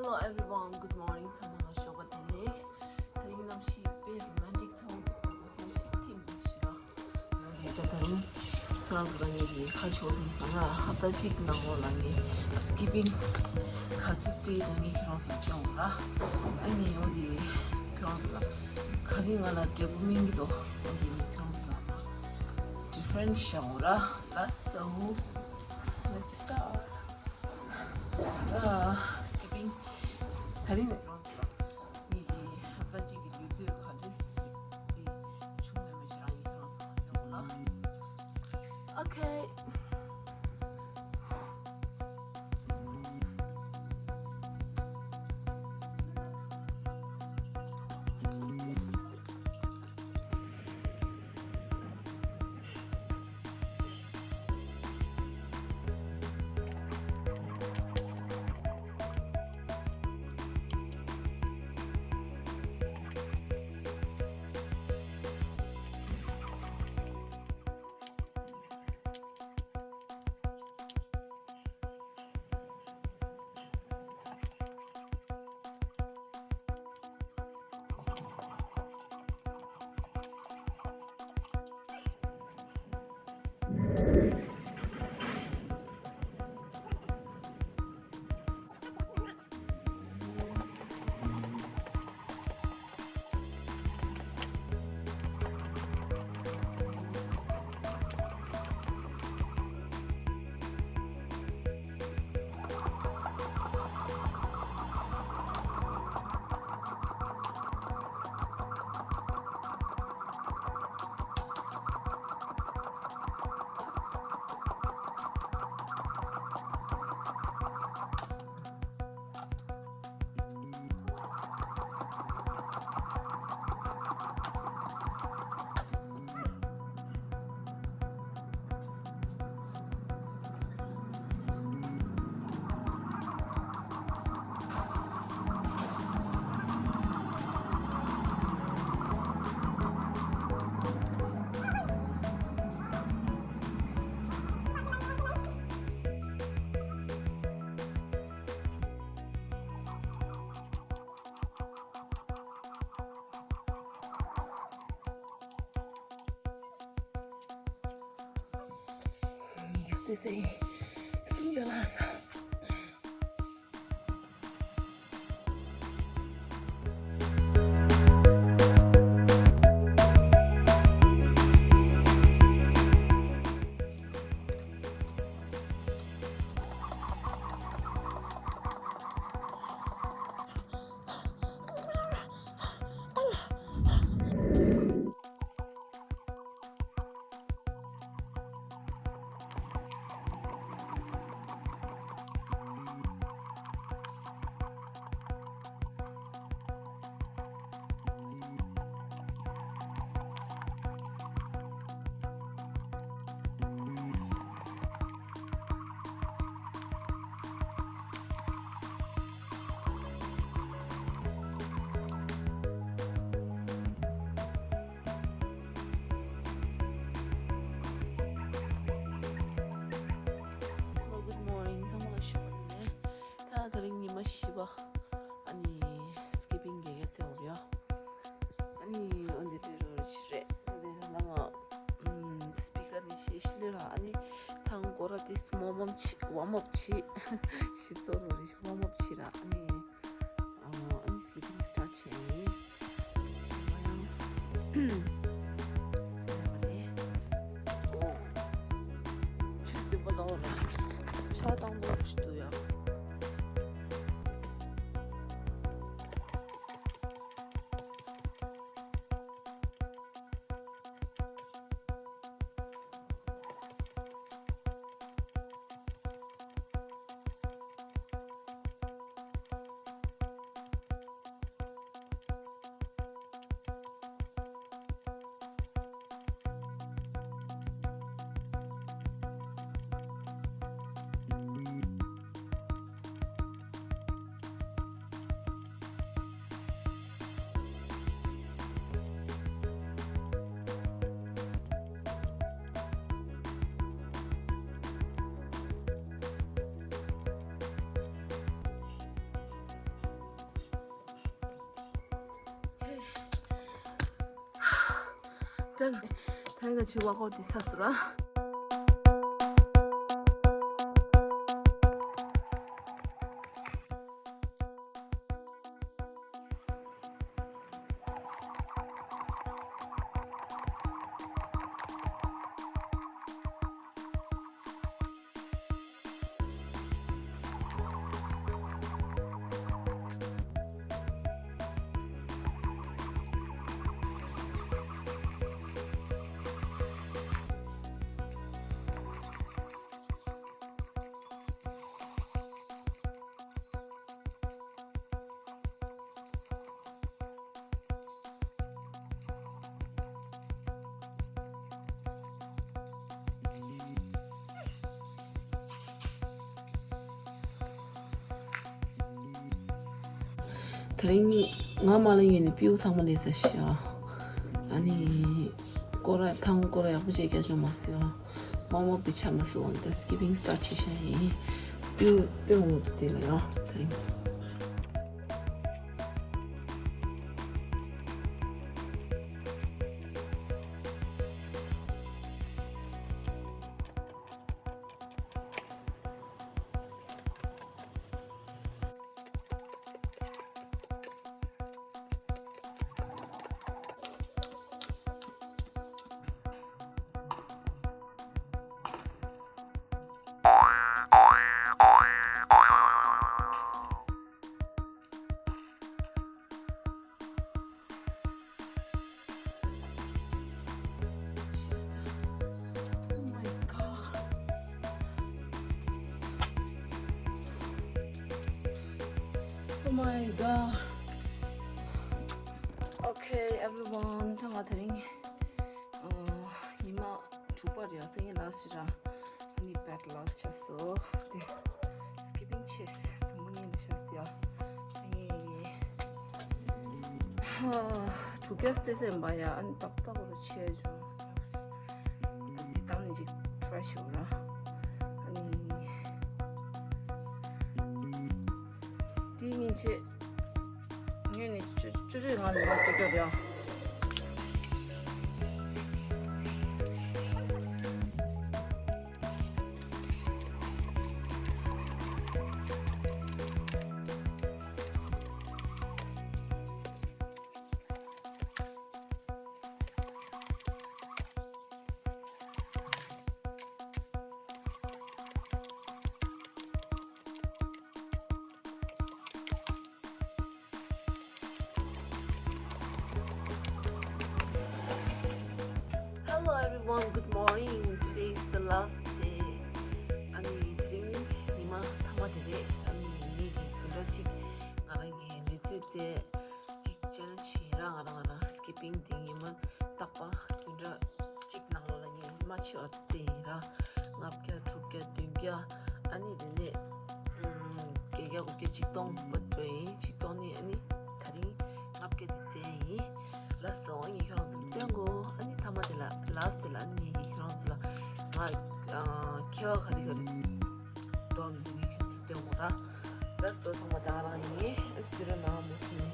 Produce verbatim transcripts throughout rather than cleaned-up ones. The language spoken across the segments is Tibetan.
Hello everyone, good morning. ཚང་མ་ལ་ཞོགས་པ་བདེ་ལེགས། དེ་རིང་གནམ་གཤིས་དཔེ་རོ་མན་ཊིག་ཚ་བོ་འདུག་གནམ་གཤིས་ཐིམ་འདུག་ཞེས་པ། ཡང་ད་དེ་རིང་ཁྱོད་རང་ཚོ་དང་ངེད་ཀྱི་ཁ་ཕྱོགས་སུ་ད་ལྟ་ཧབ་ཏ་གཅིག་ནང་ལོགས་ལ་ངས་སི་ཀི་པིང་ག་ཚོད་རྩེས་དང་ངས་ཁྱོད་རང་ཚོ་སྟོན་དགོས་ར། ཨ་ནི་འོ་དེ་ཁྱོད་རང་ཚོ་ལ་ག་རེ་ང་ལ་འབྲས་བུ་སྨིན་གྱི་འདུག་འོ་དེ་ངས་ཁྱོད་རང་ཚོ་ལ་ཌི་ཕ་རེན་ཊི་བཤད་དགོས་ར། ལ་སོ་ལེཊ་སི་སི་ཊར་ཊི། ཨ། སི་ཀི་པིང་། དེ་རིང་ནས་རང་ཚོ་ལ་ངེད་ཀྱི་ཧབ་ཏ་གཅིག་གི་དུས་ཚོད་ག་འདྲས་སེ་དེ་བྱུང་ཡོད་མེད་ཞེ་དྲག་ངས་ཁྱོད་རང་ཚོ་ལ་སྟོན་དགོས་ན། ཨོ་ཁེ། Hello, good morning. ཚང་མ་ལ་ཞོགས་པ་བདེ་ལེགས། ད་དེ་རིང་ཉི་མ་བཞི་པ། ཨ་ནི་སི་ཀི་པིང་གི་ཡ་ཚེ་འོ་རེད། ཨ་ནི་ཨ་འདི་དེ་རོ་ཅི་རེད། ཨ་འདི་ལ་ང་ཨམ་སི་པི་ཀར་ནས་ཤེས་ཤི་ལེ་ར། ཨ་ནི་ཐང་གོ་ར་དེ་སི་ཝོམ་ཨབ་བྱེད། ཝོམ་ཨབ་བྱེད། ཤི་ཚོ་རོ་རེ་ཝོམ་ཨབ་བྱེད་ར། ཨ་ནི་ཨ་ཨ་ནི་སི་ཀི་པིང་སི་ཊར་ཊི་བྱས་ཡིན། ཞེས་པ་ཡང་། ཚེ་རབས་རེད། ཨོ། ཆུ་འདི་པོ་ལོག་ར། ཤ་དང་པོ་རུ་ཞིག་འདུག་ཡ། ད་རིང་ག་ཆུ་བ་ཧོ་དེ་ཚ་སུ་ར། དེ་རིང་ང་མ་ལ་ཡོད་ནི་སྤྲེའུ་ཚང་མ་ལས་ས་ཤི་ཨ། ཨ་ནི་སྐོར་ར་ཐང་སྐོར་ར་ཡག་པོ་བྱེད་རྒྱ་ཆོག་མ་སོང་ཨ། མ་མ་པི་ཆ་མ་སོང་ཨ། ད་སི་ཀི་པིང་སི་ཊར་ཊི་བྱེད་ཤ་ཡིན། སྤྲེའུ་སྤྲེའུ་ངོ་དེ་ལ་ཡ་དེ་རིང་། Oh my God. Oh my God. Okay, everyone. ད་ང་དེ་རིང་ཉི་མ་དྲུག་པ་རེད། སང་ཉིན་ལ་སི་ར། ནི་བེད་ལག་ཆ་སོ། དེ་སི་ཀི་པིང་ཆེས་དུ་མོ་ཉིན་ཆ་སི་ཡ། ངས་ཧ་དྲུག་བརྒྱ་རྩེ་སེམས་པ་ཡ། ཨ་ནི་ཏག་ཏག་རུ་ཆེ་བྱུང་། འདི་དང་ནི་ཅིག་ཊི་རའི་ཤོག་ར། ཨ་ནི་དེ་ཉིན་ཆེ། ངས་ནི་ཅུ་ཅུ་ཅུ་རེ་ང་ལ་ཡང་སྤྲད་རྒྱུ་རེད། Hello everyone, good morning. Today is the last day. ཨ་ནི་དེ་རིང་ཉི་མ་མཐའ་མ་དེ་རེད། ཨ་ནི་ངེད་ཀྱི་བདུན་ཕྲག་གཅིག་ང་རང་གི་ལས་ཚོད་རྩེ་གཅིག་ཅེ་ལེན་ཇི་ཡིན་ར། ང་རང་ང་རང་སི་ཀི་པིང་དེ་ཉི་མ་རྟག་པ་བདུན་ཕྲག་གཅིག་ནང་ལོགས་ལ་ངས་མ་ཆེ་བ་རྩེ་ཡིན་ར། ལྔ་བརྒྱ་དྲུག་བརྒྱ་བདུན་བརྒྱ། ཨ་ནི་དེ་ནས་ཨམ་བརྒྱད་བརྒྱ་དགུ་བརྒྱ་ཆིག་སྟོང་བར་འགྲོ་ཡིན། ཆིག་སྟོང་ནི་ཨ་ནི་ད་རིང་ལྔ་བརྒྱ་དེ་རྩེ་ཡིན། ལགས་སོ། ངས་ཁྱོད་རང་ཚོ་ལ་སྟོན་གོ། ཨ་ནི་མཐའ་མ་དེ་ལ་ལཱ་སི་ཊི་དེ་ལ་ཨ་ནི་ངས་ཁྱོད་རང་ཚོ་ལ་ང་ཨ་ཁྱེད་བ་ག་རེ་ག་རེ་འདོམས་འདི་ངས་ཁྱོད་ཚོ་སྟོན་གོ་ར། ལགས་སོ། ཚང་མ་ད་ག་རང་ཡིན། ཨ་སི་ར་ནང་མུ་ཁི་ནི།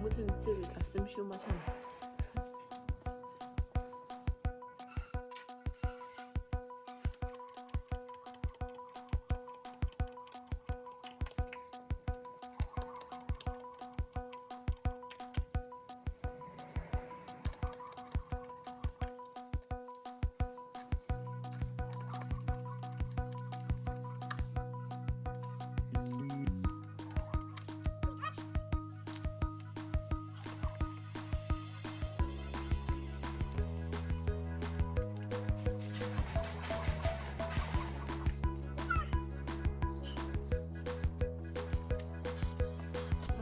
མུ་མཐུད་ནས་བརྩེ་བའི་ད་སེམས་ཤུགས་མ་ཆག་ན།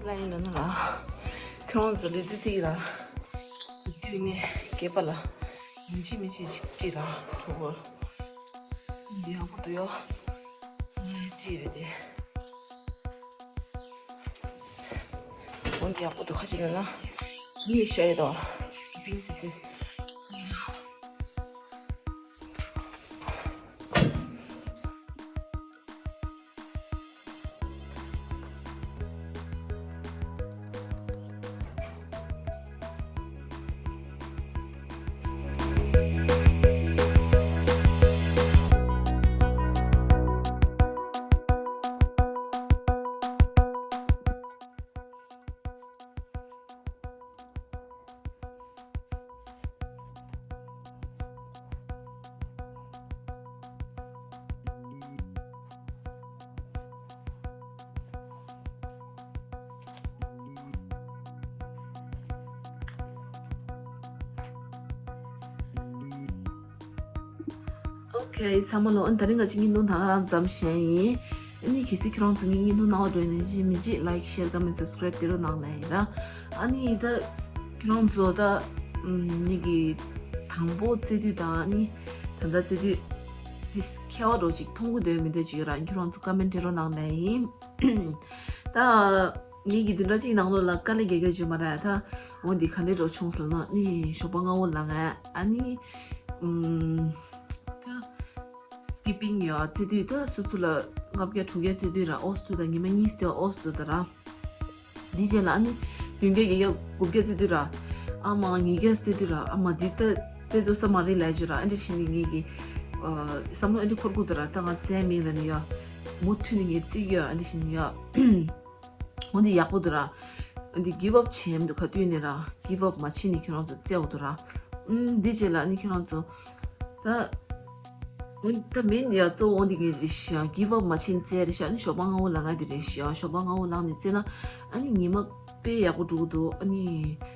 ལ་ཡིན་ན་ན་ལ། ཁྱོད་རང་ཚོ་ལི་ཙི་ཙི་ལ། དུས་ནས་སྐེད་པ་ལ། ཡིན་གཅིག་མིན་གཅིག་ཅིག་བཀྲིས་ལ་གྲོགས་པོ། འདི་ཡག་པོ་འདུག་ཡོ། ངས་བཀྲིས་རེད་དེ། འོན་ཏེ་ཡག་པོ་འདུག་ཁ་ཅིག་ལ་ན། ཇུ་ནི་ཤ་ཡི་དོ། སི་ཀི་པིང་ཟེར་དུས། ཨོ་ཁེ། ཚང་མ་ལོ། ཨ་ནི་དེ་རིང་ང་གཅིག་བརྙན་ཐུང་ད་ག་རང་མཚམས་བཞག་ཡིན། ཨ་ནི་གལ་སྲིད་ཁྱེད་རང་ཚོ་ངའི་བརྙན་ཐུང་སྣང་བ་འགྲོ་ཡིན་ན་ཡིན་གཅིག་མིན་གཅིག་ལའིཀ་ཤེར་ཀོ་མེན་སབ་སི་ཀ་རེབ་དེ་རུ་གནང་ལ་ཡིན་ར། ཨ་ནི་ད་ཁྱེད་རང་ཚོ་ད་ངེད་ཀྱི་དང་པོ་རྩེ་དུས་དང་ཨ་ནི་ད་ལྟ་རྩེ་དུས་དེ་ཁྱད་པར་འགྲོ་ཅིག་མཐོང་གི་འདོད་མི་འདོད་ཅིག་ཡོད་ར། ཁྱེད་རང་ཚོ་ཀོ་མེན་དེ་རུ་གནང་ལ་ཡིན། ད་ངེད་ཀྱི་བདུན་ཕྲག་གཅིག་ནང་ལོགས་ལ་དཀའ་ལས་རྒྱག་རྒྱུ་བརྗོད་མ་ར། ད་འོ་འདི་ག་འདྲས་འགྲོ་བྱུང་ཟེར་ན་ནི་ཞོགས་པ་སྔ་བོ་ལངས་ཨ་ནི་ཨུམ། ད་སི་ཀི་པིང་ཡོད་རྩེ་དུས་ད་སོ་སོ་ལ་ལྔ་བརྒྱ་དྲུག་བརྒྱ་རྩེ་དུས་ར་ཨོ་སུ་ད་ཉི་མ་གཉིས་སྟེ་ཨོ་སུ་ད་ར། འདི་རྗེས་ལ་ཨ་ནི་བདུན་བརྒྱ་བརྒྱད་བརྒྱ་དགུ་བརྒྱ་རྩེ་དུས་ར། ཨ་མ་ཉིས་བརྒྱ་རྩེ་དུས་ར། ཨ་མ་འདི་ད་རྩེ་དུས་ས་མ་རེད་ལས་བརྗོད་ར། ཨ་འདྲ་བྱས་ནི་ངེད་ཀྱི་བསམ་བློ་ཨ་འདྲ་འཁོར་གི་འདུག་ར། ད་ང་རྩེ་མེད་ལ་ནི་ཡོད། མུ་མཐུད་ནི་ངས་རྩེ་གི་ཡོད། ཨ་འདྲ་བྱས་ནི་ཡོད། འོ་འདི་ཡག་པོ་འདུག་ར། འོ་འདི་གིབ་ཨབ་བྱེད་མི་འདུག་ག་དུས་ནས་ར་གིབ་ཨབ་མ་བྱེད་ནི་ཁྱོད་རང་ཚོ་རྩེ་འོ་འདུག་ར། ཨུམ། འདི་རྗེས་ལ་ནི་ཁྱོད་རང་ཚོ་ད། འོ་ད་མིན་ཡ་གཙོ་བོ་འོ་འདི་ངས་རེད་ཤག་གིབ་ཨབ་མ་བྱེད་རྩེ་རེད་ཤག་ཨ་ནི་ཞོགས་པ་སྔ་བོ་ལངས་ང་འདི་རེད་ཤག་ཞོགས་པ་སྔ་བོ་ལངས་ནས་རྩེ་ན་ཨ་ནི་ཉི་མ་དཔེ་ཡག་པོ་འགྲོ་གི་འདུག་ཨ་ནི་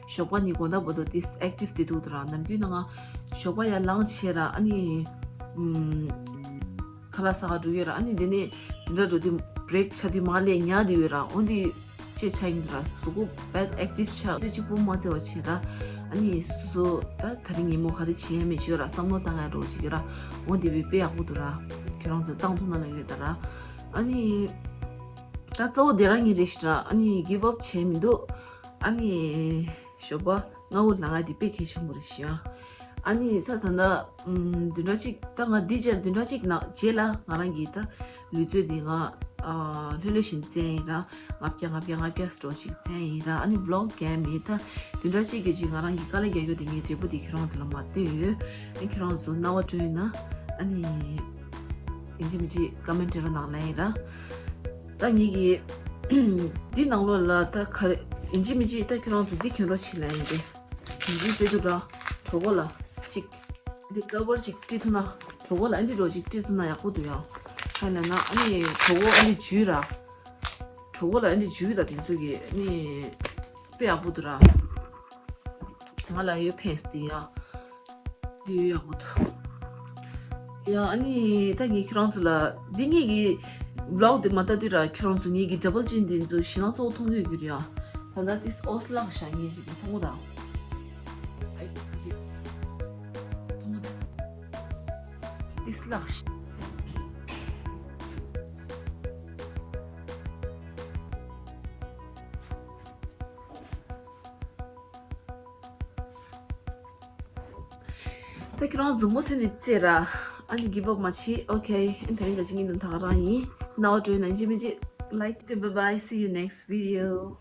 ཞོགས་པ་ནི་དགོང་དག་བར་དུ་ཏིས་ཨེག་ཊིབ་དེ་འདུག་འདུག་ར། ནམ་རྒྱུན་ན་ང་ཞོགས་པ་ཡར་ལངས་བྱས་ར་ཨ་ནི་ཨུམ། ཁ་ལག་ཟ་ག་འགྲོ་ཡོད་ར། ཨ་ནི་དེ་ནས་འཛིན་གྲྭ་འགྲོ་དུས་བྷི་རེག་ཆགས་དུས་མ་ལས་ཉལ་དེ་ཡོད་ར། འོ་འདི་ཅེས་ཆགས་ཡིན་ར། གཟུགས་པོ་བད་ཨེག་ཊིབ་ཆགས་དུས་གཅིག་པུ་མ་བརྩེ་བ་བྱེད་ར། ཨ་ནི་སོ་སོ་ད་དེ་རིང་ཉིན་མོ་ག་རེ་བྱེད་ཡ་མེད་བྱོས་ར། བསམ་བློ་བཏང་ཡ་འགྲོ་ཅིག་ཡོད་ར། འོ་འདི་བི་དཔེ་ཡག་པོ་འདུག་ར། ཁྱེད་རང་ཚོ་བཏང་ཐུབ་ན་ལ་ཡོད་ད་ར། ཨ་ནི་ད་གཙོ་བོ་དེ་རང་ཡིན་རེད་ཤི་ར། ཨ་ནི་གིབ་ཨབ་བྱས་མི་འདུག་ཨ་ནི་ཞོགས་པ་སྔ་བོ་ལངས་ཡ་དེ་དཔེ་གལ་ཆེན་པོ་རེད་ཤག་ཨ་ནི་ད་ད་ལྟ་ཨུམ། བདུན་ཕྲག་གཅིག་ད་ང་འདི་རྗེས་བདུན་ཕྲག་གཅིག་ནང་རྗེས་ལ་ང་རང་གིས་ད་ལུས་རྩལ་འདི་ང་ཨ་ལྷོད་ལྷོད་བཞིན་རྩེ་ཡིན་ར། ལྔ་བརྒྱ་ལྔ་བརྒྱ་ལྔ་བརྒྱ་སྤྲོ་ཞིག་རྩེ་ཡིན་ར། ཨ་ནི་བི་ལོག་གས་མེད། ད་བདུན་ཕྲག་གཅིག་གི་རྗེས་ང་རང་གིས་དཀའ་ལས་རྒྱག་རྒྱུ་དེ་ངའི་འབྲས་བུ་དེ་ཁྱེད་རང་ཚོ་ལ་མ་སྟོན་ཡོད། ཨ་ཁྱེད་རང་ཚོ་སྣང་བ་སྤྲོད་ཡོད་ན་ཨ་ནི་ཡིན་གཅིག་མིན་གཅིག་ཀོ་མེན་དེ་རུ་གནང་ལ་ཡིན་ར། ད་ངེད་ཀྱི་འདི་ནང་ལོགས་ལ་ད་ག་རེ་ཡིན་གཅིག་མིན་གཅིག་ད་ཁྱེད་རང་ཚོ་འདི་གྱོན་རོགས་བྱེད་ལ་ཡིན་ཏེ། དེ་འདྲའི་རྩེ་དུས་ར། གྲོད་ཁོག་ལ་གཅིག་འདི་ཀ་བར་གཅིག་དཀྲིས་ཐུབ་ན། གྲོད་ཁོག་ལ་ཨ་འདི་རོ་གཅིག་དཀྲིས་ཐུབ་ན་ཡག་པོ་འདུག་ཡ། གང་ཡིན་ན་ཨ་ནི་གྲོད་ཁོག་ཨ་འདི་འཇུས་ར། གྲོད་ཁོག་ལ་ཨ་འདི་འཇུས་ད་དེ་ཚོ་གི་ཨ་ནི་དཔེ་ཡག་པོ་འདུག་ར། ང་ལ་ཡོད་ཕན་སི་དེ་ཡ། འདི་ཡོད་ཡག་པོ་འདུག་ཡ། ཨ་ནི་ད་ངས་ཁྱེད་རང་ཚོ་ལ་འདི་ངེད་ཀྱི་བི་ལོག་དེ་མ་ལྟ་དུས་ར་ཁྱེད་རང་ཚོ་ངེད་ཀྱི་ཌ་བལ་ཅིན་དེ་ཚོ་ཞེད་སྣང་ཚ་པོ་མཐོང་གི་ཡོད་ཀྱི་རེད་ཡ། ད་ལྟ་ཏིས་ཨོ་སི་ལག་ཤ་ངེད་ཅིག་མཐོང་གོ་ད། ཏིས་ལག་ཤ། ད་ཁྱེད་རང་ཚོ་མུ་མཐུད་ནས་རྩེ་ར། ཨ་ནི་གིབ་ཨབ་མ་བྱེད། ཨོ་ཁེ། ཨ་ནི་དེ་རིང་ག་ཅིག་ཡིན་དུ་ད་ག་རང་ཡིན། རྣ་བ་གྲོལ་ན་ཡིན་གཅིག་མིན་གཅིག་ལའིཀ་ཏེ། Bye bye, see you next video.